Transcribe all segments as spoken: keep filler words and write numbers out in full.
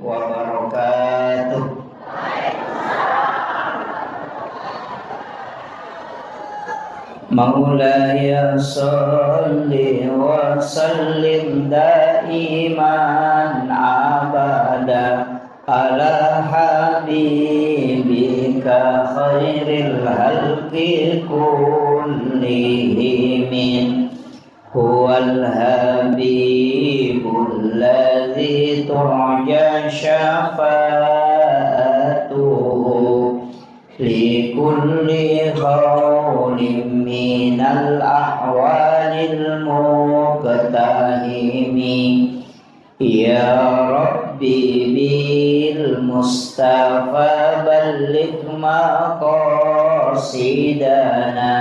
وبركاته. مولاي صل وسلم دائما أبدا على حبيبك خير الخلق كلهم. هو الحبيب الذي ترجى شفاعته لكل هول من الأهوال المقتحم. يا رب بالمصطفى بلغ مقاصدنا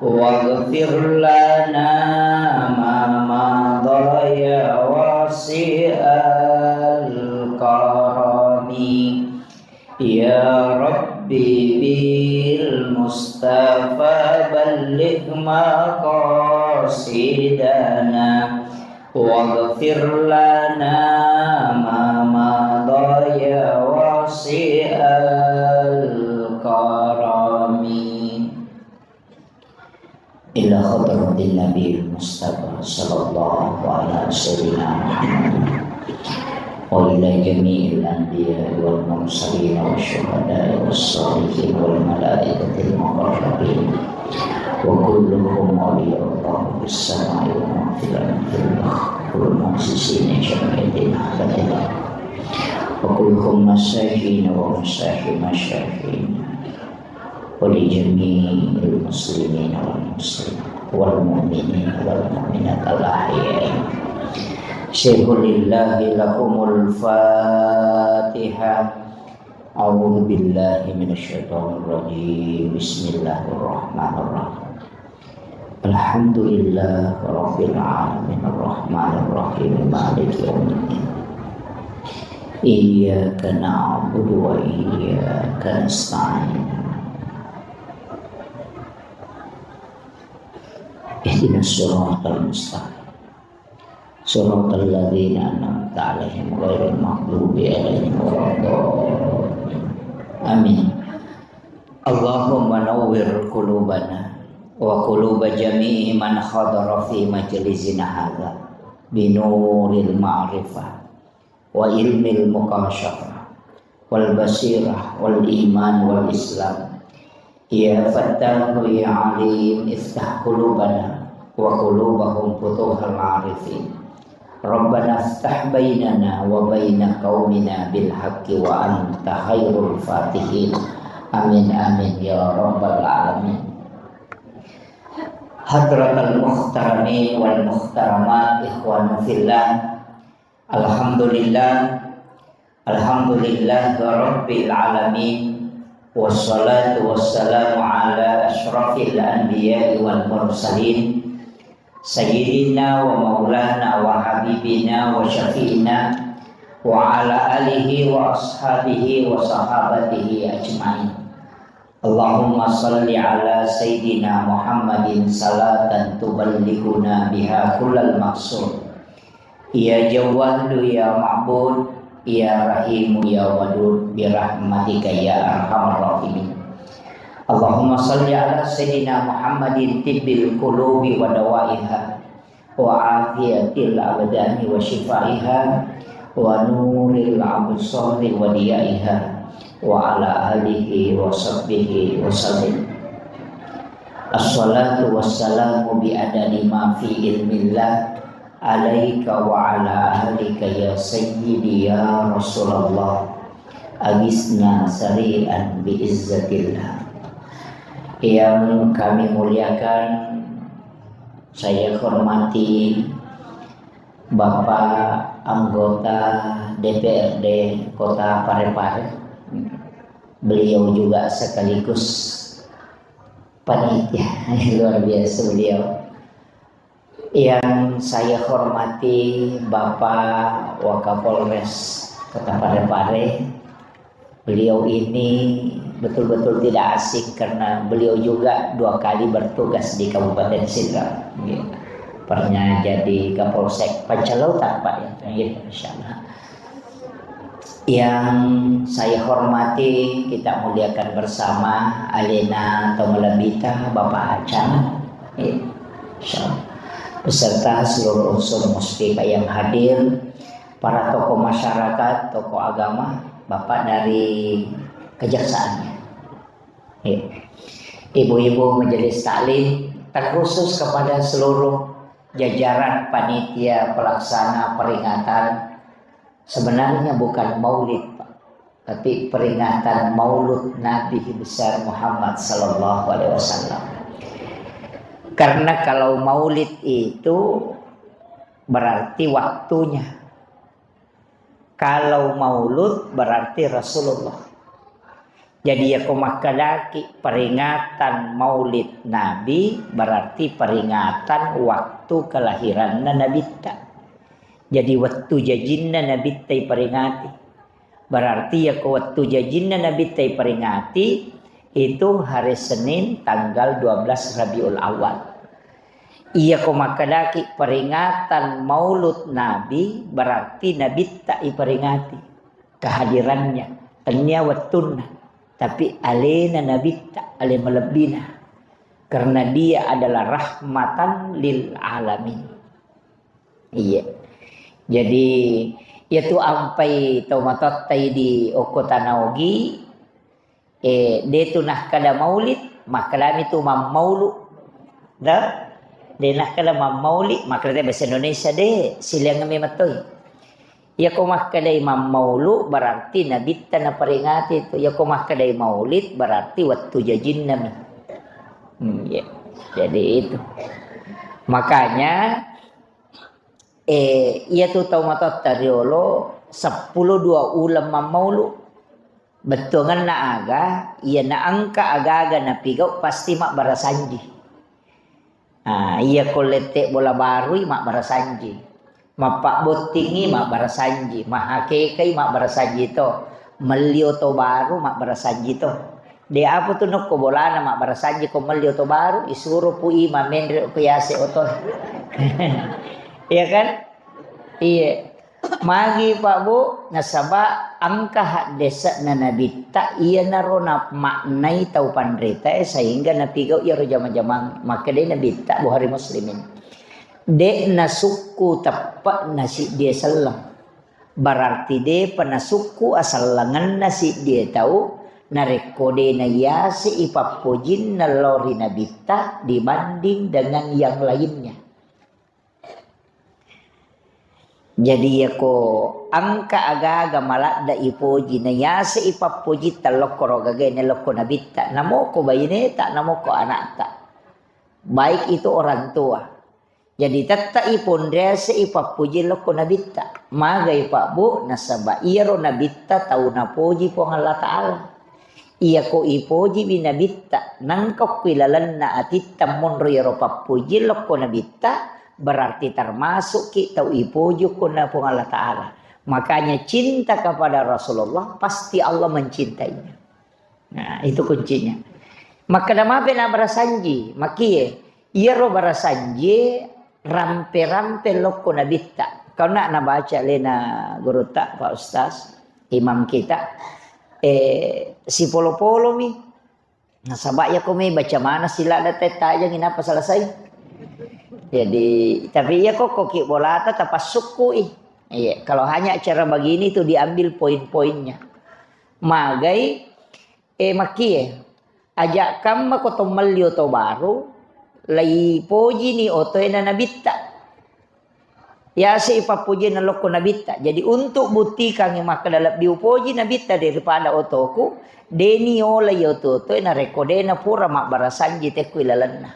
واغفر لنا ما مضى يا واسع الكرم. يا رب بالمصطفى بلغ مقاصدنا واغفر لنا ما مضى يا واسع الكرم. إلى حضرة النبي المصطفى صلى الله على سيدنا محمد وإلى جميع الأنبياء والمرسلين والشهداء والصالحين والملائكة المقربين وكلهم أولياء الله في السماء ومن في الأرض، كل المؤسسين جميع الدين أحبتنا وكلهم مساكين ومساكين مساكين. ولجميع المسلمين والمسلمات والمؤمنين والمؤمنات الأحياء. سيقول لله لكم الفاتحة. أعوذ بالله من الشيطان الرجيم. بسم الله الرحمن الرحيم. الحمد لله رب العالمين الرحمن الرحيم مالك يوم الدين. إياك نعبد وإياك نستعين. اهدنا الصراط المستقيم. صراط الذين أنعمت عليهم غير المغضوب عليهم ولا الضالين. آمين. اللهم نور قلوبنا وقلوب جميع من حضر في مجلسنا هذا بنور المعرفة وعلم المكاشفة والبصيرة والإيمان والإسلام. يا فتاح يا عليم افتح قلوبنا وقلوبهم فتوح العارفين. ربنا افتح بيننا وبين قومنا بالحق وأنت خير الفاتحين. آمين، آمين يا رب العالمين. حضرة المحترمين والمحترمات، إخوان في الله، الحمد لله، الحمد لله رب العالمين، والصلاة والسلام على أشرف الأنبياء والمرسلين، سيدنا ومولانا وحبيبنا وشفيعنا وعلى آله وأصحابه وصحابته أجمعين. اللهم صل على سيدنا محمد صلاة تبلغنا بها كل المقصود. يا جواد يا معبود، يا رحيم يا ودود، برحمتك يا أرحم الراحمين. اللهم صل على سيدنا محمد طب القلوب ودوائها، وعافية الأبدان وشفائها، ونور الأبصار وضيائها، وعلى آله وصحبه وسلم. الصلاة والسلام بعدد ما في علم الله عليك وعلى آلك يا سيدي يا رسول الله. أغثنا سريعا بعزة الله. Yang kami muliakan, saya hormati Bapak anggota D P R D Kota Parepare. Beliau juga sekaligus panitia. Luar biasa beliau. Yang saya hormati Bapak Wakapolres Kota Parepare, beliau ini betul-betul tidak asing karena beliau juga dua kali bertugas di Kabupaten Sidrap. Pernah jadi Kapolsek Pancalautan, Pak, ya. Iya, insya Allah. Yang saya hormati, kita muliakan bersama, alena tau malebbita, Bapak Camat, eh, beserta seluruh unsur Muspika yang hadir, para tokoh masyarakat, tokoh agama, Bapak dari kejaksaannya. Eh, ibu-ibu majelis taklim, terkhusus kepada seluruh jajaran panitia pelaksana peringatan, sebenarnya bukan maulid, Pak, tapi peringatan maulud Nabi besar Muhammad sallallahu alaihi wasallam. Karena kalau maulid itu berarti waktunya. Kalau maulud berarti Rasulullah. Jadi, yako makkedaki peringatan maulid Nabi, berarti peringatan waktu kelahiranna Nabitta. Jadi, wettu jajinna Nabitta iperingati. Berarti, yako wettu jajinna Nabitta iperingati, itu hari Senin tanggal dua belas Rabiul Awal. Iyako makkedaki peringatan maulud Nabi, berarti Nabitta iperingati kehadirannya, tennia wettunna, tapi alena Nabitta, ale malebbina, karena dia adalah rahmatan lil alamin. Iya. Jadi, iyatu ampai tau matotta idi okko Tana Ogi, eh, de tu nakkeda maulid, makkedami tu mammaulu. Da? De nakkeda mammauli, makkedai bahasa Indonesia de, silaing memang toi. Iyako makkedai mammaulu, berarti Nabitta naperingati tu. Iyako makkedai maulid, berarti wettu jajinnami. Hmm, iya. Jadi itu. Makanya, eh, iyatu tau matotta riolo, seppulo dua uleng mammaulu. Bettuangenna aga, iya naengka aga-aga napigau pasti mabbarasanji. Ah, iya ko lette bola barui mabbarasanji. Mappabbottingi mabbarasanji, mahakekai mabbarasanji to. Melli oto baru mabbarasanji to. De apa tu nokko bolana mabbarasanji ko melli oto baru, isuro pu i mamenre ko yase oto. Iya kan? Iya. Magi, Pak, Bu, nasaba engka haddese'na Nabitta iyanaro namaknai tau panritae sehingga napigau iyaro jama-jamang. Makkedai Nabitta, Bukhari Muslimin, "De'na sukku teppe'na siddie selleng." Berarti de'pa nasukku asellengenna siddie tau narekko de naiyase i pappojinna lao ri Nabitta dibanding dengan yang lainnya. Jadi, iyako engka aga-aga maladde ipoji, na yase ipappojitta lokko ro gagae, na lokko Nabitta, namoko baineta, namoko anakta, baik itu orang tua. Jadi, tette iponriase ipappoji lokko Nabitta. Magai, Pak, Bu, nasaba iyaro Nabitta tau napoji Puang Allah Ta'ala. Iyako ipojiwi Nabitta, nangka okko ilalenna atitta monro iyaro pappoji lokko Nabitta, berarti termasukki tau ipoji okko na Puang Allah Ta'ala. Makanya cinta kepada Rasulullah, pasti Allah mencintainya. Nah, itu kuncinya. Makkeda mape na barasanji, makie, iyaro barasanji rampe-rampe lokko Nabitta. Kau nak nabaca lena gurutta, Pak Ustaz, imam kita, eh, sipolo-polomi. Nasaba iyako mai baca mana sila data tajang inapa selesai. Jadi, tapi iya kokko ki bolata tapassukku i. Iya, kalau hanya acara begini itu diambil poin-poinnya. Magai, eh, makie, aja kamma ko to melli oto baru, lai pojini otoe na Nabitta. Yase ipappojinna lokko Nabitta. Jadi, untuk buktikangngi makkeda lebbi upoji Nabitta daripada otoku, deni olai oto-otoe narekko dena pura mabbarasanji tekku ilalenna.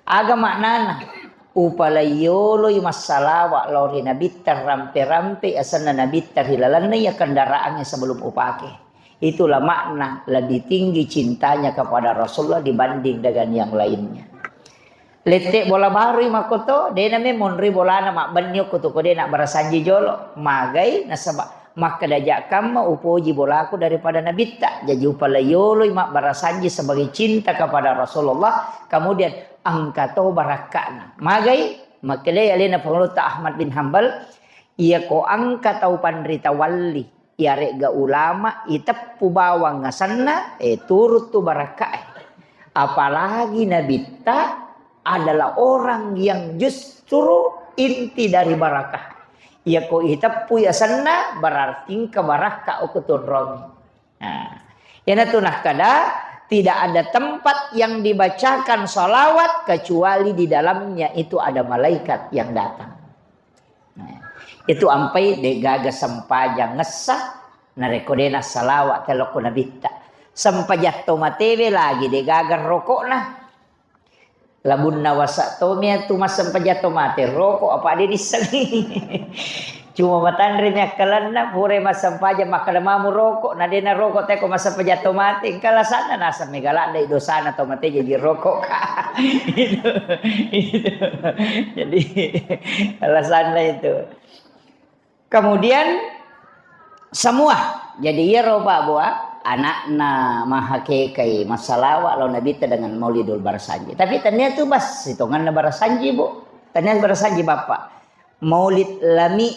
Aga maknana? Upalaiyoloi massalawa lao ri Nabitta, rampe-rampe asenna Nabitta ri lalenna iya kendaraangnge sebelum upake. Itulah makna lebih tinggi cintanya kepada Rasulullah dibanding dengan yang lainnya. Lette bola barui makkoto, dena memeng monri bolana mabbenni okko tu ko dena barasanji jolo. Magai nasaba makkeda ja kamma upoji bolaku daripada Nabitta. Jaji upalaiyoloi mabbarasanji sebagai cinta kepada Rasulullah, kemudian engka to barakka'na. Magai makkedai alena Pangulutta Ahmad bin Hambal, iyako engka tau panrita walli Iyare'ga ulama iteppu bawang asenna, eh, turuttu barakkae. Apalagi Nabitta adalah orang yang justru inti dari barakah. Iyako iteppui asenna, berarti engka barakka okko tunrong. Nah, iyanatu nakkada, tidak ada tempat yang dibacakan salawat kecuali di dalamnya itu ada malaikat yang datang. Nah, itu ampai degaga sempajang ngessa, narekko dena salawat telokko nabitta. Sempajang to matewe lagi degaga rokokna. Labunna wasa tomi tu massempajang to mate, rokok apa de dissengi. Cuma matanre mi akkalenna, pura massempajang makkeda mamu rokok, na dena rokok teko massempajang to mate, engka alasanna naseng mega ladde dosana to mate jaji rokok ka. Itu, itu. Jadi alasanna itu. Kemudian semua. Jadi iyaro Pak Bu, anakna mahakekai massalawa lao Nabitta dengan Maulidul Barasanji. Tapi tania tu bas sitonganna Barasanji, Bu. Tania Barasanji Bapak. Maulid Lami,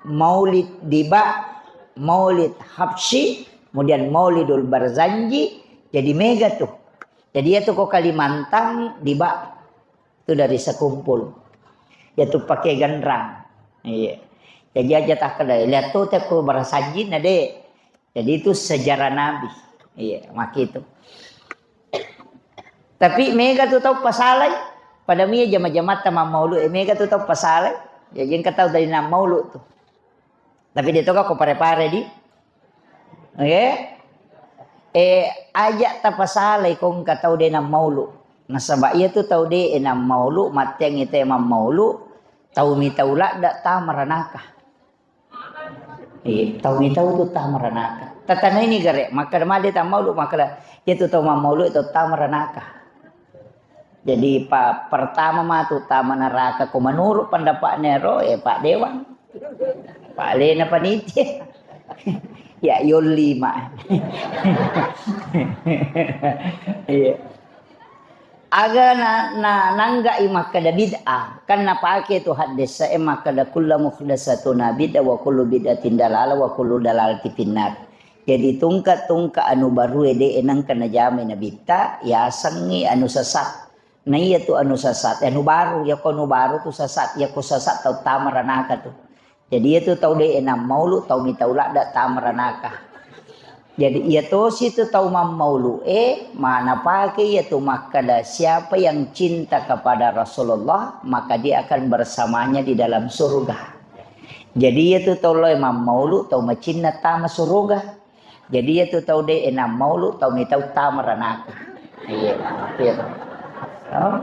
Maulid Diba, Maulid Habsyi, kemudian Maulidul Barzanji, jadi mega tuh. Jadi ya tuh ko Kalimantan Diba. Itu dari sekumpul. Ya tuh pakai genrang. Iya. Jadi aja tak ada. Lihat tuh teko Barasanji na de. Jadi itu sejarah Nabi. Iya, maki itu. Tapi mega tu tau pasalai, pada mia jama-jamatta mammaulu, eh, mega tu tau pasalai. Jadi engka tau dari nammaulu tu. Tapi dia toga ko pare-pare di. Oke. Eh, aja tapasalai ko engka tau de nammaulu. Nasaba iya tu tau de nammaulu, matteang ite mammaulu, tau mi tau ladda tama ranaka. Eh, tau mi tau tu tama ranaka. Tatanai ni gare, makkeda made tau maulu, makkeda, iya tu tau mammaulu itu tama ranaka. Jadi pa, pertama matu tama naraka ko menurut pendapatnya ro, eh, Pak Dewan. Pak Lena panitia. Ya, yolli ma. Iya. Aga na, na, nangga'i makkeda bid'ah, kan napake tu haddese makkeda kullu muhdatsatun bid'ah wa kullu bid'atin dalalah wa kullu dalalatin finnar. Jadi tungka-tungka anu barue de nengka najamai nabitta, yasengngi anu sesat. Na iya tu anu sesat, anu baru, yako anu baru tu sesat, yako sesat tau tama ranaka tu. Jadi, iya tu tau de' e nammaulu, tau mi tau ladda tama ranaka. Jadi, iya tosi tu tau mammaulu e, mana pake iya tu makkada, siapa yang cinta kepada Rasulullah, maka dia akan bersamanya di dalam surga. Jadi, iya tu tau lo e mammaulu, tau macinna tama suruga. Jadi, iya tu tau de' e nammaulu, tau mi tau tama ranaka. Iya, iya. Oh.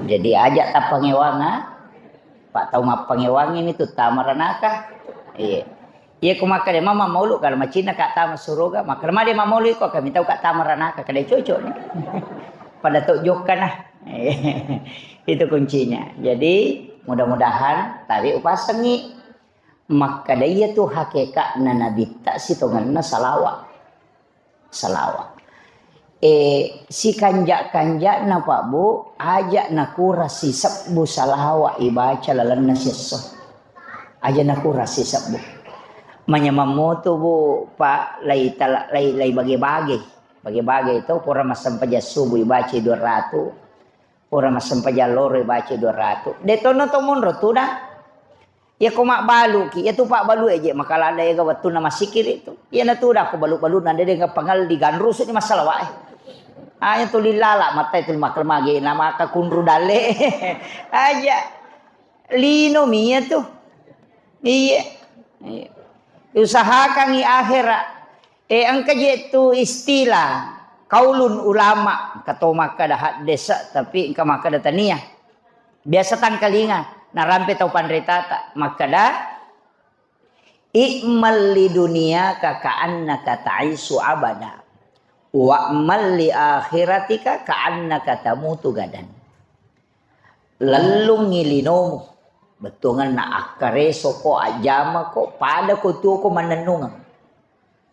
Jadi, aja tappangewang, ah. Pak tau mappangewang ini tu tama ranaka. Iya. Iya, ko makkada mama maulu, kalau macinna ka tama suruga, makkada made mammaulu iko, kami tau ka tama ranaka, kada cocok nih. Pada tau jokka nah. Itu kuncinya. Jadi, mudah-mudahan tawi upasengi. Makkada iya tu hakekatna nabitta sitongenna salawa. Salawa. E, sikanja-kanjana, Pak, Bu, aja nakura sisebbu salawa ibaca lalenna siesso. Aja nakura sisebbu. Manyamang moto, Bu, Pak, lai tala-, lai, lai bage-bage. Bage-bage itu pura massempajang subuh ibaca dua ratu. Pura massempajang loro ibaca dua ratu. De' tonno to monro tudang. Iya ko mabbaluki, iya tu pabbalu e je, maka lada ega wettunna massikiri tu. Iya na tudang ko balu-balunna de' de' pangalli ganrusu ni massalawa e. Aja tuli lala matta itu makkel mage na maka kunru dalle. Aja. Lino mi iya tu. Iya. Iya. Usahakangi akhirat. Eh, engka je tu istilah kaulun ulama, engka to makkada haddesa, tapi engka makkada tania. Biasa tangkalinga, narampe tau panritata, makkada, "I'mal li duniyaka ka'annaka ta'isyu abada, wa'mal li akhiratika ka'annaka tamutu gadan." Lellungngi linomu, bettuangenna akkareso ko, ajjama ko, pada ko tuo ko mannennungeng.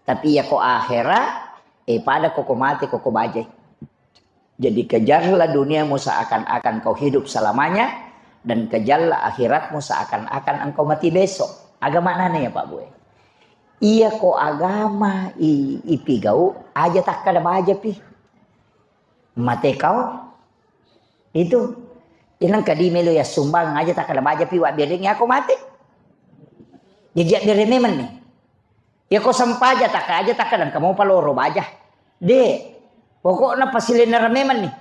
Tapi iya ko akhera, eh, pada ko, ko mate ko, ko bajai. Jadi kejarlah duniamu seakan-akan kau hidup selamanya, Dan kejarlah akhiratmu seakan-akan engkau mati besok. Aga maknana ya, Pak Bu? Iya ko agama i-, ipigau, aja takkada baja pi. Mate kau? Itu. Inang kadi melo ya sumbang aja takkada baja pi, wabbereng ya ko mate. Jadi abbere memang nih. Ya ko sempaja taka aja takkada engka mopa loro baja. De. Pokokna pasilenera memang nih.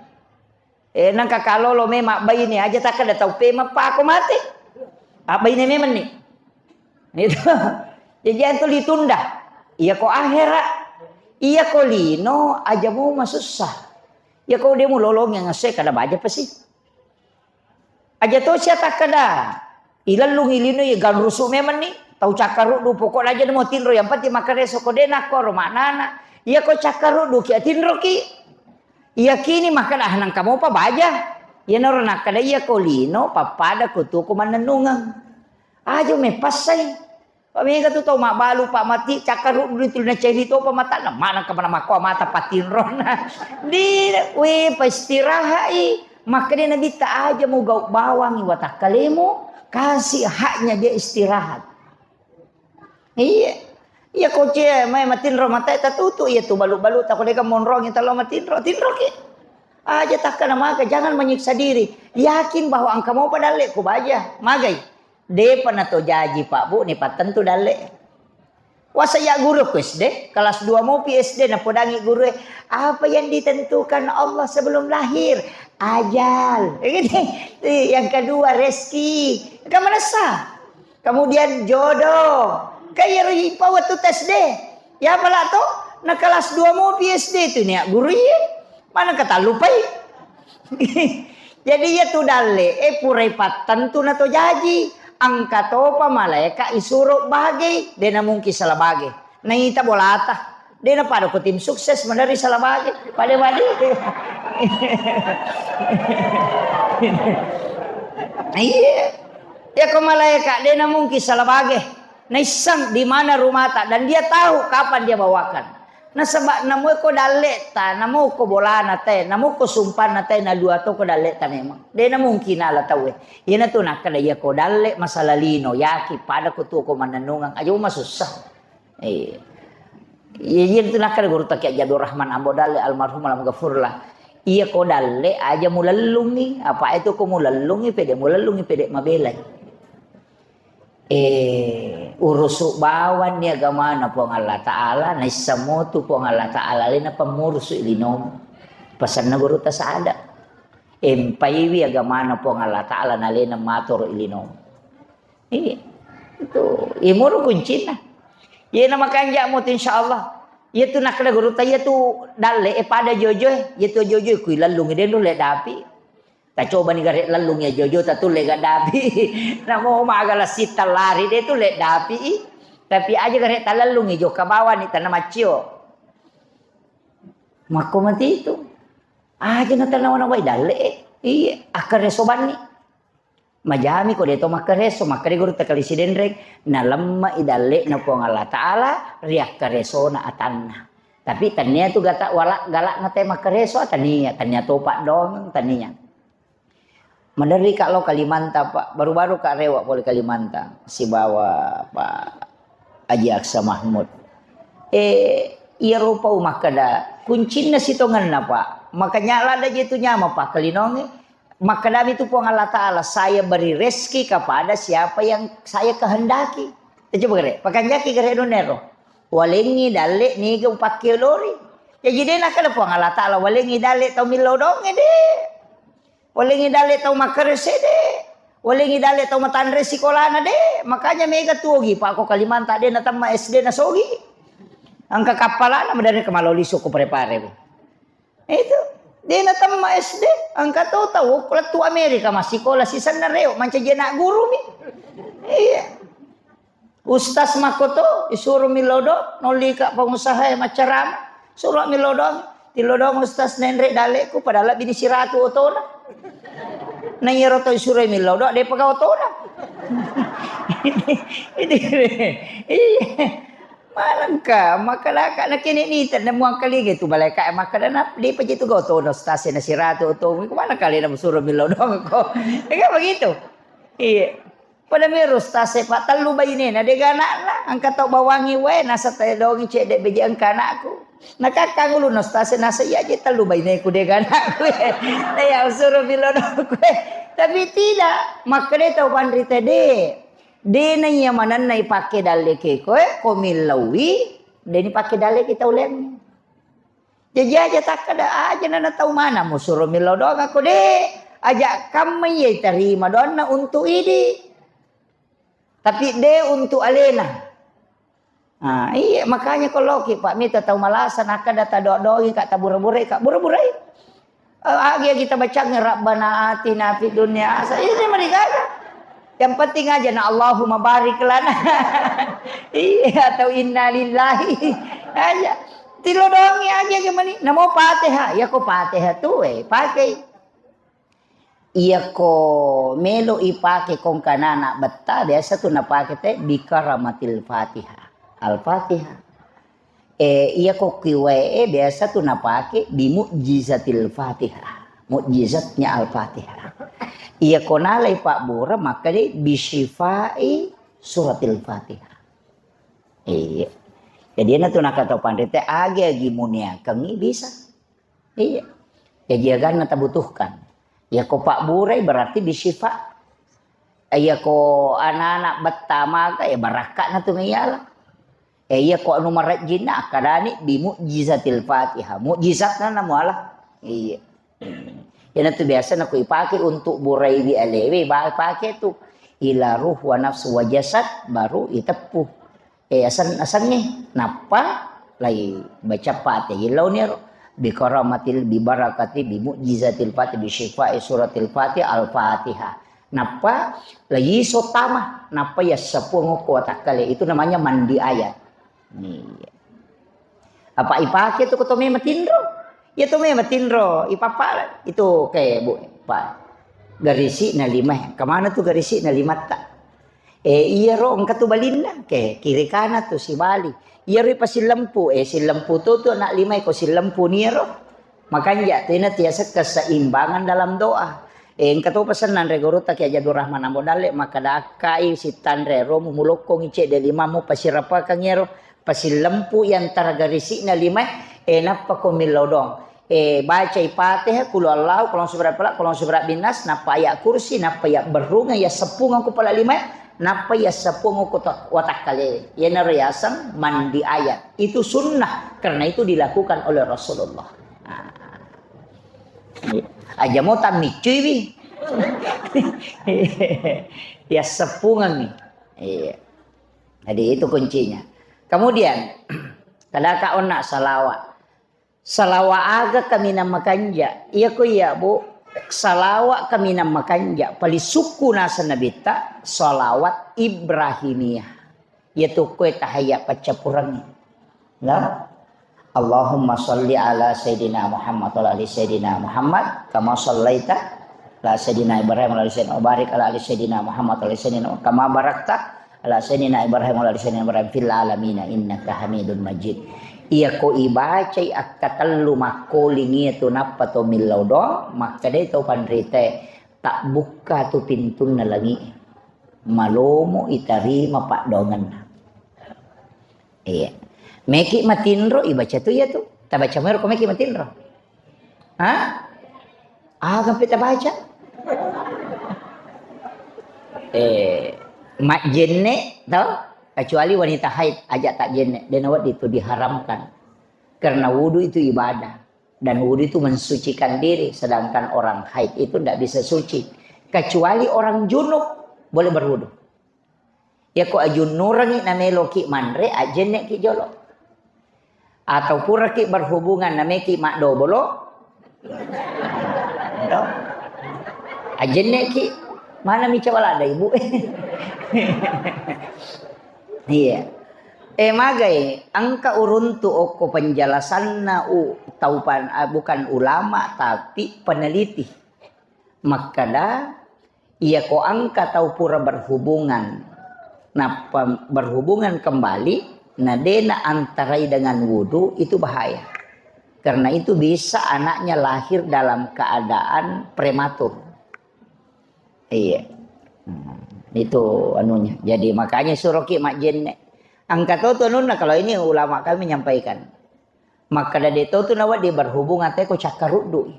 Eh, nangka kalolo memang abbaine aja takkada tau pemeng pako mate. Abbaine memang nih. Itu. Jadi itu ditunda. Iya ko akhera. Iya ko lino aja mau masussa. Iya ko dia mau lolong yang ngasih kada baja pasti. Aja to sia takkada. Ilellungi lino iya ganrusu memang ni. Tau cakkaruddu pokokna aja namo tinro yang penting makkareso ko de nakkoro maknana. Iya ko cakkaruddu ki atinro ki. Iya kini makkada ah nangka mopa baja. Iya naro nakkada iya ko lino pappada ko tuo ko mannennungeng. Aja mepassai. Pamega tu tau mabbalu, Pak, mati, cakkaruddu tu nacairi topa matanna, maneng ka mana makko mata patinrona. Di, we, paistirahai. Makkeda Nabitta, aja mu gau bawangi watakkalemu, kasih haknya dia istirahat. Iya. Iya ko cie, mai matinro matae tatutu, iya tu balu-balu tako deka monrongi talo matinro, tinroki. Aja takkana maka, jangan menyiksa diri. Yakin bahwa engka mopa dalle ko baja, magai. Depa nato jaji, Pak, Bu, ni pattentu dalle. Wasa ya guru ku S D, kelas dua mopi S D napodangi guru e, "Apa yang ditentukan Allah sebelum lahir? Ajal." Gitu. Yang kedua, rezeki. Kan manessa. Kemudian jodoh. Kan iyaro ipa wettu tes D. Ya pala to, na kelas dua mopi S D tu nia guru iye. Mana ketallupai? Jadi iya tu dalle, eh, purai pattentu na to jaji. Engka topa malaeka isuro bage, de na mungkin salah bage. Naita bolata, de na pada ko tim sukses meneri salah bage. Pada badi. Iya. Ya ko malaeka, de na mungkin salah bage. Naisseng di mana rumahta dan dia tahu kapan dia bawakan. Nasaba namo ko dalle'ta, namo ko bolana te, namo ko sumpanna te, na dua to ko dalle'ta memang. De na mungkin ala tauwe. Iyana tu nakkeda iya ko dalle masalah lino, yaki pada ko tuo ko mannennungeng, aja masussa. Eh. Iya, iya tu nakkeda guru ta Kiai Abdul Rahman Ambo Dalle almarhum alam gafurlah. Iya ko dalle aja mulellungi, apa itu ko mulellungi pede mulellungi pede mabelai. Eh, urusu bawanni agamana Puang Allah Ta'ala, naisseng motu Puang Allah Ta'ala alena pammurusu linomu. Pasanna guru tasada. Empaiwi agamana Puang Allah Ta'ala nalena matoro linomu. Iya. Itu imuru kuncinna. Iya na makanja motu insyaallah. Iya tu nakkeda guru ta iya tu dalle e pada jojo e. Iya tu jojo e kui lallung denro le dapi. Tacobani gare lellung iya jojo tatulle gaddapi. Namo maga lasitta lari de tulle dapi i. Tapi aja gare talellungi jokka bawani tanna maccio. Makko mati itu. Aja na tanawa nawai dalle. Iya, akkareso banni. Majami ko de to makkareso, makkade guru takali sidenreng, nalemma i dalle na Puang Allah Ta'ala riakkaresona atanna. Tapi tania tu gata wala galak na te makkareso tania, tania topa dong tania. Maderri ka lao Kalimantan, Pak. Baru-baru ka rewe pole Kalimantan sibawa Pak Haji Aksa Mahmud. Eh, iyaro pau makkeda, kuncinna sitongenna, Pak. Makanya lada je tu nyama, Pak, kelinonge. Makkedami tu Puang Allah Ta'ala, "Saya beri rezeki kepada siapa yang saya kehendaki." Eh, coba gere, pakanjaki gere nunero. Walengi dalle niga upakke lori. Jadi de nakkeda Puang Allah Ta'ala, "Walengi dalle tau millau donge de." Walengi dalle tau makkarese de. Walengi dalle tau matanre sikolana de. Makanya mega tuogi, Pak, ko Kalimantan de natemma S D nasogi. Engka kappalana maderri kemaloli suku prepare. Itu. De natemma S D, engka to tau lettu Amerika massikola sisenna reo mancaji anak guru mi. Iya. Ustaz makkoto, isuro millau doang, nollika pengusaha e maccarama, suro millau doang, tillau doang ustaz nenre dalleku, padahal bini siratu otona. Na iyaro to isuro millau doang, depa ga otona. Ini, ini, iya. Manengka, makkalaka na kene ni, tanda muangkalinga tu malaika, makkada na, depa je tu ga otona ustaz e na siratu otomu, mana kali na suro millau doang ko. Ya kan begitu. Iya. Pada mero ustaz e, Pak, tellu bainena dega anakna, engka tau bawangi wae, nasa tedongi cedde beje engka anakku. Nakakkang ulunna ustaz e, nasa iya je tellu baineku dega anakku. Nah, ya usuro milodongku. Tapi tidak, makkeda tau panrita de. De na iya manenna ipake dallekeko, eh, ko millauwi, de ni pake dalleki tau laingnge. Jaji aja takkeda, aja na tau mana musuro millau doang ako de. Aja kamma iya tarima doanna untuk idi. Tapi de untuk alena. Ah, iya, makanya ko loki, Pak, mita tau malasa, nakkeda tadoa-doangi, Kak, tabura-burai, Kak, bura-burai. Eh, agi-agi tabacang, "Rabbana atina fid dunya hasanah." Ini merigaga. Yang penting aja na Allahumma barik lana. Iya, atau inna lillahi. Aja. Tilo doangi agi-agi mani. Namo Fatihah. Ya ko Fatihah tu, eh, pakai. Iyako melo ipake kongkanana betta, biasa tu napake te bi karamatil Fatihah. Al-Fatihah. Eh, iyako kiwae biasa tu napake bi mu'jizatil Fatihah. Mukjizatnya Al-Fatihah. Iyako nalai pabbura, maka de bi syifai suratil Fatihah. Iya. Jadi, na tu nakatau panrita, agi-agi muniakengi bisa. Iya. Jaji aganna tabutuhkan. Ya ko pabburai berarti bisyifa. Ya ko anak-anak betta maga, ya barakka'na tu maiala. Ya iya ko anu marejjinna akkadani bi mu'jizatil Fatihah. Mu'jizatna na muala. Iya. Iyana tu biasa nako ipake untuk buraiwi alewe, ba-, pake tu ila ruh wa nafsu wa jasad baru iteppu. Eh, aseng-, asengnge. Nappa lai baca Fatihah. Yellau niro. Bi karamatil, bi barakati, bi mu'jizatil Fatihah, bi syifai suratil Fatihah, Al-Fatihah. Nappa lai iso tama. Nappa yassapuang okko watakkale. Itu namanya mandi ayat. Iya. Apa ipake tu ko to mema tinro? Ya to mema tinro. Ipapa itu ke, Bu, Pak. Garisi na lima. Kemana tu garisi na lima ta? Eh, iyaro engka tu balinna, ke kiri kanan tu sibali. Iyaro pasillempu, eh, sillempu tu, tu anak lima ko sillempu niro. Makanja tena tiasa keseimbangan dalam doa. Eh, engka to pesan nanre guru ta Kiai Jadul Rahman Ambo Dalle, maka dakkai sitanre ro mu mulokkongi cedde limamu pasirapakang iyaro pasillempu i antara garisi'na lima, eh, nappa ko millau doang. Eh, bacai Fatihah, Qul Huwallahu, Qul A'udzu Birabbil Falaq, Qul A'udzu Birabbin Nas, nappa ayat kursi, nappa ya berrunga, ya seppunga ko pala lima, nappa ya seppunga ko to-, watakkale. Iyanaro yaseng mandi ayat. Itu sunnah, karena itu dilakukan oleh Rasulullah. Nah. Aja mo tammiccui wi. Ya seppungangi. Iya. Jadi itu kuncinya. Kemudian, kadaka onna salawat. Salawat aga kaminang makanja? Iya ko iya, Bu, salawat kaminang makanja. Paling sukku nasa nabitta, salawat Ibrahimiyah. Iya tu koe tahayya paccappurengngi. Nah, Allahumma salli ala Sayyidina Muhammad wa ala ali Sayyidina Muhammad kama sallaita ala Sayyidina Ibrahim wa ala ali Sayyidina, wa barik ala ali Sayyidina Muhammad wa ala ali Sayyidina kama barakta ala Sayyidina Ibrahim wa ala ali Sayyidina Ibrahim fil alamina innaka Hamidun Majid. Iya ko ibacai akkatellu makkoling iya tu nappa to millau doang, makkedai tau panritae, tabbukka tu pintunna langi'e. Malomo itarima paddoangenna. Iya. Meki matinro ibaca tu iya tu. Tabaca mero ko meki matinro. Hah? Aga pe tabaca? Eh, majjenne to? Kecuali wanita haid aja tak jenne. Dena wedding tu diharamkan. Karena wudu itu ibadah. Dan wudu itu mensucikan diri, sedangkan orang haid itu ndak bisa suci. Kecuali orang junub boleh berwudu. Ya ko ajunnurengi nameloki manre, ajenneki jolo. Atau puraki berhubungan nameki madobolo. To? Ajenneki, mana mica walada ibu? Iya. Eh, magai, engka uruntu okko penjelasanna u-, taupan, ah, bukan ulama, tapi peneliti. Makkeda, iya ko engka tau pura berhubungan, nappa berhubungan kembali, na dena antarai dengan wudu, itu bahaya. Karena itu bisa anaknya lahir dalam keadaan prematur. Iya. Itu anunya. Jadi makanya suruh ki majjenne. Angka to tu anunna, kalau ini ulama kami menyampaikan. Makkeda de to tu nawedding berhubung ate ko cakkaruddu.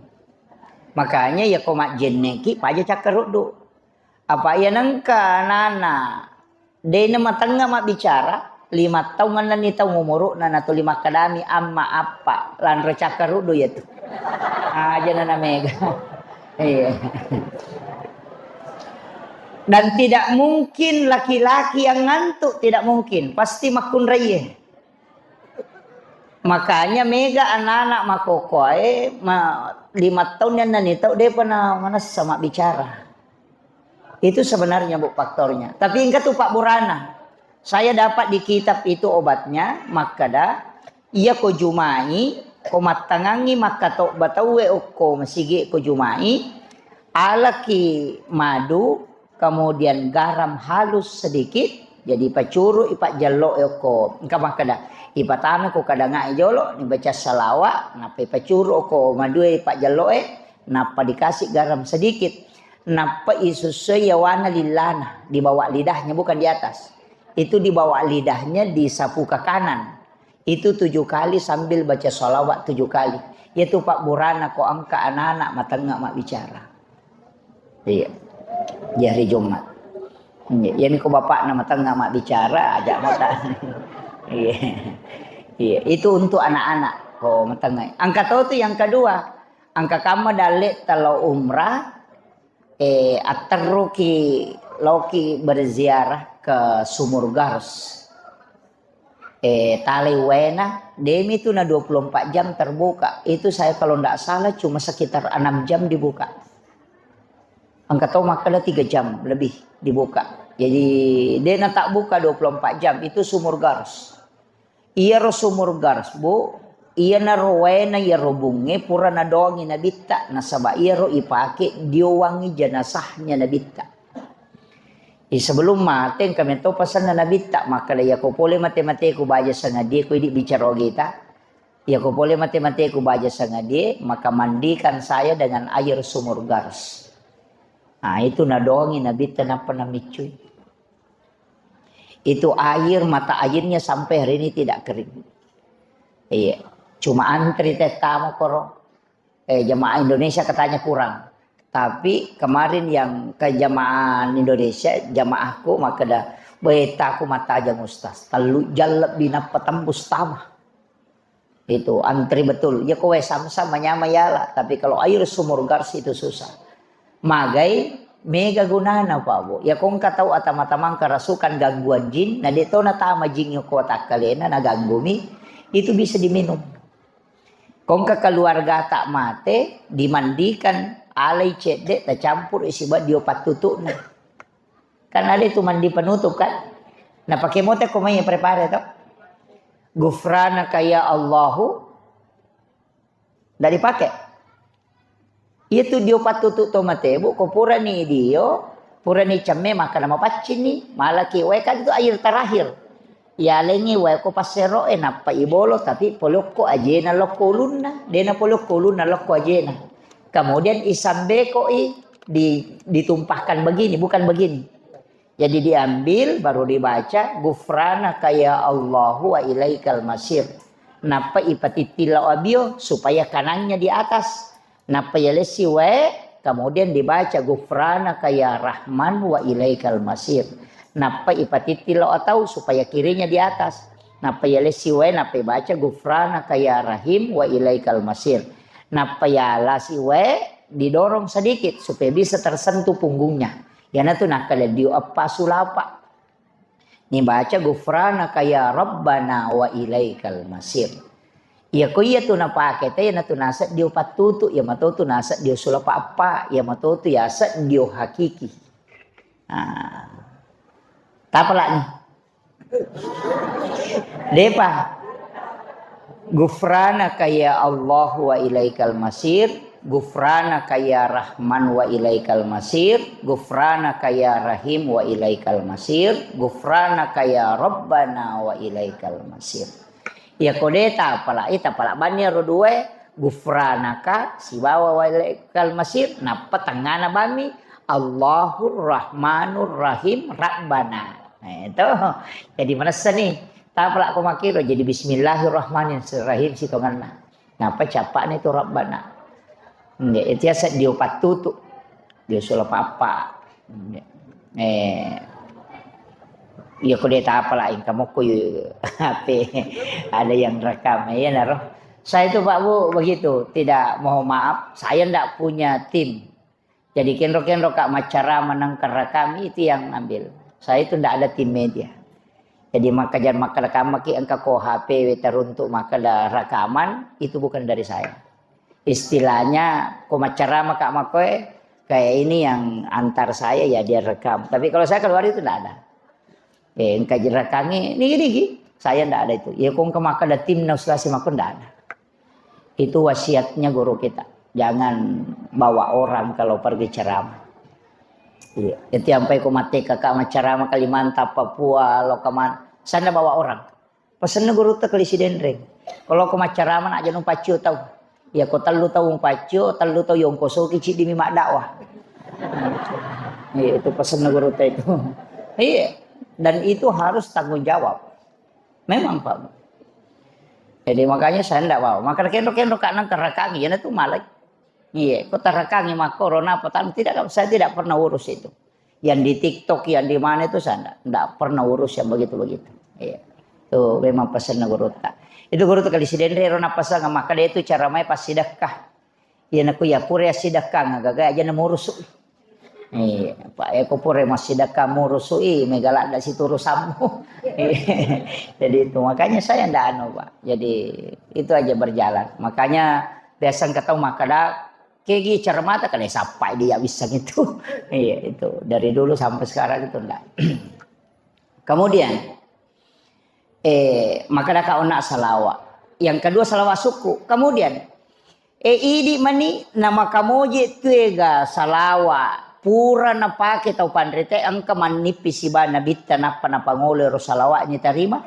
Makanya ya ko majjenne ki paja cakkaruddu. Apa iya nengka nana dena matengnga mabbicara, lima taung ennenni taung umuru'na, natuli makkedami amma appa, lanro cakkaruddu iya tu. Aja nana mega. Iya. Dan tidak mungkin laki-laki yang ngantuk, tidak mungkin. Pasti makkunraie. Makanya mega anak-anak makokoae, ma-, lima tahun yang nani tau depa na manessa mabbicara. Itu sebenarnya, Bu, faktornya. Tapi engka tu Pak Burana. Saya dapat di kitab itu obatnya, makkeda, iya ko jumai, ko mattangangi makkatobba tauwe okko masigi ko jumai, alaki madu, kemudian garam halus sedikit, jadi pacuru ipajjallo okko, engka makkeda, ipatama ko kadangai jolo, nibaca salawa, nappa ipacuru okko madue ipajjallo e, nappa dikasih garam sedikit, nappa isussui yawana lillana, di bawah lidahnya, bukan di atas. Itu di bawah lidahnya disapu ke kanan. Itu tujuh kali sambil baca salawat tujuh kali. Itu Pak Burana ko engka anak-anak matengnga mabbicara. Iya. Di hari Jumat. Iya, iya, ni ko bapakna matengnga mabbicara, aja mata. Iya. Iya, itu untuk anak-anak ko matengnga. Angka to tu yang kedua, angka kamma dalle talo umrah, eh, atterruki loki berziarah ke Sumur Gars. Eh, talai waena, demi tu na dua puluh empat jam terbuka. Itu saya kalau ndak salah cuma sekitar enam jam dibuka. Engka to makkeda tiga jam lebih dibuka. Jadi, de na tak buka dua puluh empat jam, itu Sumur Gars. Iyaro Sumur Gars, Bu, iyanaro waena iyaro bunge pura nadongi nabitta, nasaba iyaro ipake diowangi jenazahnya nabitta. Eh, sebelum mate, engka metto pasenna nabitta, makkeda, "Iyako pole mate-mateku baja sangadie, ko idi bicara ogeta. Iyako pole mate-mateku baja sangadie, maka mandikan saya dengan air Sumur Gars." Nah, itu nadongi nabitta nappa namiccui. Itu air, mata airnya sampai hari ini tidak kering. Iya. Cuma antri teh tamu koro. Eh, jamaah Indonesia katanya kurang. Tapi kemarin yang ke jamaah Indonesia, jamaahku makkeda, "Weh, taku matajang, Ustaz. Tellu jam lebih nappa tembus tama." Itu antri betul. Ya kowe Samsam manyama yala, tapi kalau air Sumur Gars itu susah. Magai mega gunana, Pak Bu. Ya kongka tau atama-tamang kerasukan gangguan jin, na de to natama jin ko takkalena naganggumi, itu bisa diminum. Kongka keluarga tak mate, dimandikan, alai cedde, tacampur isi dio pattutu'na. Kan ada itu mandi penutup kan? Nah, pakai mote ko mai prepare to. Gufranaka ya Allahu, ndak dipakai. Itu dio pattutu to mate, Bu, ko purani dio, purani cemme maka nama paccinni, malaki wae kan itu air terakhir. Yalengi wae ko passero e nappa ibolo, tapi polokko ajena lokko ulunna, dena polokko ulunna lokko ajena. Kemudian isambeko i di, ditumpahkan begini, bukan begini. Jadi diambil, baru dibaca, "Gufranaka ya Allahu wa ilaikal masir." Nappa ipatittilla abio supaya kanannya di atas. Nappa yalessi wae, kemudian dibaca, "Gufranaka ya Rahman wa ilaikal masir." Nappa ipatittilla atau supaya kirinya di atas. Nappa yalessi wae, nappa ibaca, "Gufranaka ya Rahim wa ilaikal masir." Nappa yalasi wae, didorong sedikit supaya bisa tersentuh punggungnya. Iyanatu nakkeda dio eppa sulapa. Nibaca, "Gufranaka ya Rabbana wa ilaikal masir." Iya ko iya tu napake te, iyanatu naseng dio pattutu, iya matotu naseng dio sulapa eppa, iya matotu yaseng dio hakiki. Nah. Tapalani. Depa. Gufranaka ya Allahu wa ilaikal masir, gufranaka ya Rahman wa ilaikal masir, gufranaka ya Rahim wa ilaikal masir, gufranaka ya Rabbana wa ilaikal masir. Iya ko de tapala, eh, tapala banni ro dua, gufranaka sibawa wa ilaikal masir, nappa tengngana bammi, Allahur Rahmanur Rahim Rabbana. Nah, itu. Jadi manessa ni. Tapalak ko makkiro, jadi Bismillahirrahmanirrahim sitongenna. Napa capakna itu Rabbana? Nggih, itu ya seddi pattutu. Dia sulah papa. Nggih. Eh, iya ko de tapalak engka mokko yu H P. Ada yang rekam, iya naro. Saya itu Pak Bu begitu, tidak, mohon maaf, saya ndak punya tim. Jadi kenro-kenro Kak maccarama nengka rekam itu yang ambil. Saya itu ndak ada tim media. Jadi makkajar makkarekam maki engka ko H P we taruntuk makkada rekaman, itu bukan dari saya. Istilahnya ko maccarama Kak makkoe, kayak ini yang antar saya ya dia rekam. Tapi kalau saya keluar itu ndak ada. Eh, engka jerakangi nigi-nigi. Saya ndak ada itu. Ya ko engka makkada tim na ustaz makko ndak ada. Itu wasiatnya guru kita. Jangan bawa orang kalau pergi ceramah. Iya. Itu sampai ko mate kakak maccarama Kalimantan, Papua, lo kemana. Sana bawa orang. Pesenna guru te kali Sidenreng. Kalau ko maccarama nak jangan pacu tau. Ya ko tellu tau pacu, tellu tau yongkosoki cidi mi mak dakwah. Iya, itu pesenna guru te itu. Iya. Dan itu harus tanggung jawab. Memang, Pak. Jadi makanya saya ndak mau. Maka kendo-kendo kak nang kerakangi, ya itu malah. Iya, kok terakangi mah corona apa tan-, tidak, saya tidak pernah urus itu. Yang di TikTok, yang di mana itu saya ndak, ndak pernah urus yang begitu-begitu. Iya. Itu memang pesan guru tak. Itu guru tak kali Sidenreng ro napasang maka dia itu cara mai pas sedekah. Iya, naku ya pura ya sidekang gaga aja nemu rusu. Iya, Pak, ya ko pura massidekang murusu i, mega ladda situru sammu. Jadi itu makanya saya ndak anu, Pak. Jadi itu aja berjalan. Makanya biasa engka tau makkada, kegi cermata kada sappai dia bisa gitu. Iya, itu dari dulu sampai sekarang itu ndak. Kemudian, eh, makkadaka onna salawa. Yang kedua salawa sukku. Kemudian, eh, idi mani namakamoje tuega salawa pura napake tau panrite engka mannippi siba nabitta nappa napangolo ero salawa'nya tarima.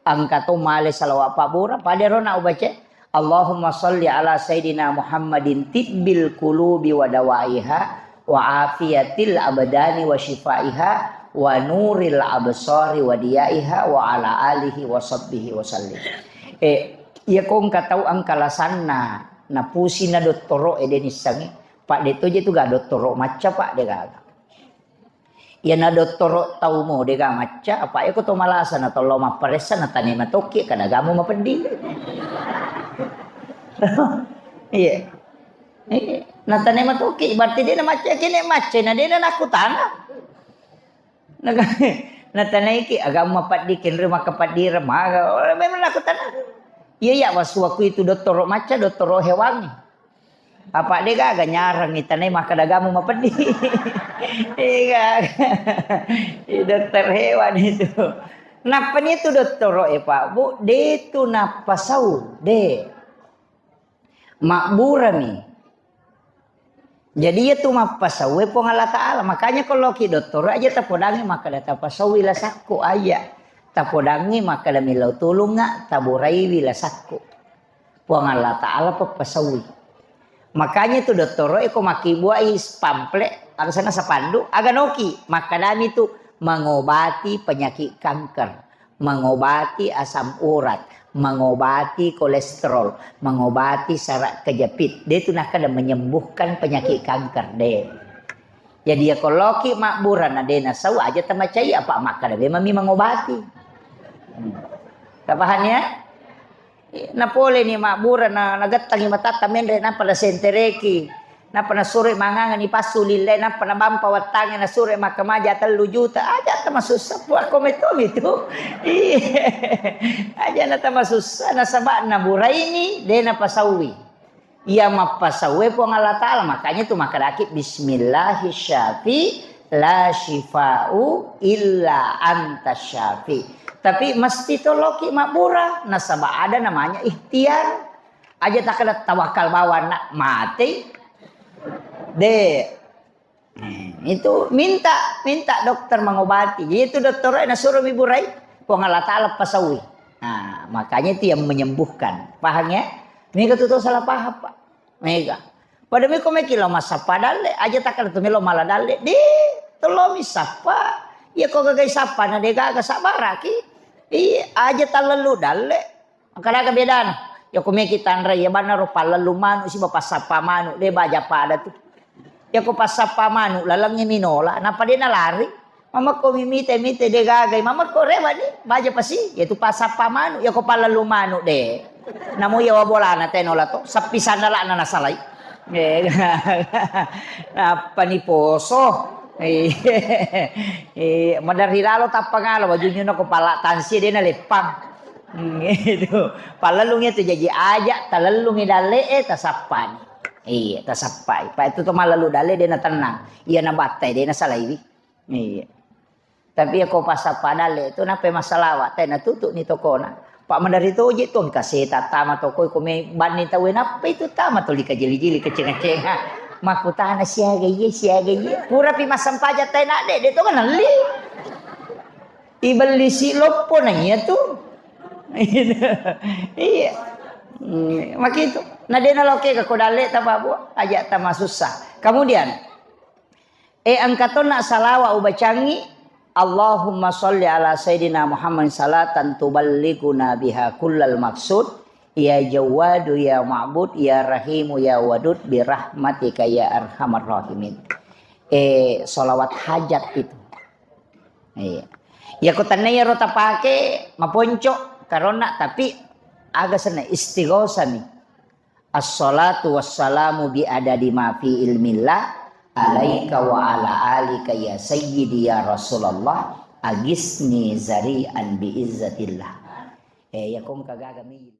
Engka to male salawa pabbura, pada ero na ubaca, Allahumma salli ala Sayyidina Muhammadin tibbil qulubi wa dawaiha, wa afiyatil abdani wa syifaiha, wa nuril absari wa diyaiha, wa ala alihi wa sahbihi wa sallim. Eh, iya ko engka tau engka lasanna, napusi na dottoro e de nissangi. Pak de to je tu ga dottoro macca, Pak, de gaga. Iyana dottoro taumo dega macca, apa eko to malasa na tollo mapparessa na tane matokki kada gamu mapeddi. Iya. Iya. Na tane matokki, berarti de na macca, kene macca na de na nakutana. Na, na tanaiki agamu mapeddi kenre maka peddi remaga. Oh, memang nakutana. Iya, iya, wasuaku itu dottoro macca, dottoro hewangi. Apa de gaga nyarang itanai makkada gamu mapeddi. Iya. I dokter hewan itu. Nappani itu dottoro e, Pak, Bu, de tu nappasau, de. Mabburami. Jadi iya tu mappasaue Puang Allah Ta'ala. Makanya kalau ki dottoro aja tapodangi makkada tapasaui lasakku aja. Tapodangi makkada millau tulunga, taburaiwi lasakku. Puang Allah Ta'ala peppasaui. Makanya tu dottoro eko makkibuai pamflet, alasana sapandu, aga noki, makkadami tu mengobati penyakit kanker, mengobati asam urat, mengobati kolesterol, mengobati saraf kejepit. De tu nakkada menyembuhkan penyakit kanker, de. Jadi ya koloki mabbura na de nasau aja tamacai apa makkada memang mi mengobati. Hmm. Tapaham ya? Napoleni mabbura na, nagettangi matatta menre, nappa nasentereki, nappa nasuroi mangangani passu lillai, nappa nabampa wattangnge, nasuroi makkamaja tellu juta. Aja tamasussa, Puang, ko metto mitu. Iya. Aja na tamasussa, nasaba naburaini, de napasaui. Iya mappasaue Puang Allah Ta'ala, makanya tu makkadaki, "Bismillahi syafi, la syifa'u illa anta syafi." Tapi mesti toloki mabbura, nasaba ada namanya ikhtiar. Aja takkada tawakal bawang nak mati. De. Hmm, itu minta, minta dokter mengobati. Jadi itu dokter nasuro mi burai, Puang Allah Ta'ala pasaui. Nah, makanya itu yang menyembuhkan. Paham ya? Mega tu tau salah paham, Pak. Mega. Pada meko meki lo massappa dalle, aja takkeda tu melo mala dalle. De, tollomi sappa. Iya ko gagai sappa na de gaga sabbaraki. Iya, aja tallellu dalle. Engka daga bedana. Iya ko meki tanra iya banna ro pallellu manu siba passappa manu, de baja pada tu. Iya ko passappa manu lalengngi minola, napa de nalari. Mamekko mi mite-mite de gagai, mamekko rewa ni, baja pasi, iya tu passappa manu, iya ko pallellu manu de. Namo iya wa bolana tenola to, sappi sandalana nasalai. Eh, nappa ni poso. Eh, eh, maderri lalo tappa ngalo, wajunna ko pala tansi de naleppang. Hmm, itu. Pallellungi tu jaji aja, talellungi dalle, eh, tasappani. Iya, tasappai. Pa itu to mallellu dalle de natennang. Iya nabattai de nasalaiwi. Iya. Tapi iya ko passappa dalle tu nappa massalawa, te natutu ni tokona. Pa maderri toje tu engka seta tama toko ko me banni tau nappa itu tama toli kajili-jili keceng-keceng. Ha. Makkutana siaga iye, siaga iye. Pura pi massempajang tai na de, de to kan nelli. Ibellisi loppo na iya tu. Iya. Hmm, makitu. Na de naloke ko dalle tapa bu, aja tama susah. Kemudian, eh, engka tonna salawa ubacangi, Allahumma sholli ala sayyidina Muhammad salatan tuballighuna biha kullal maksud, ya Jawwadu ya Ma'bud ya Rahimu ya Wadud birahmatika ya arhamar rahimin. Eh, salawat hajat itu. Iya. Ya ko tennaya ro tapake maponco karonna, tapi aga senna istighosah mi. Assalatu wassalamu bi adadi ma fi ilmillah alaika wa ala alika ya sayyidi ya Rasulullah, agisni zari'an bi izzatillah. Eh, ya ko engka gaga mi.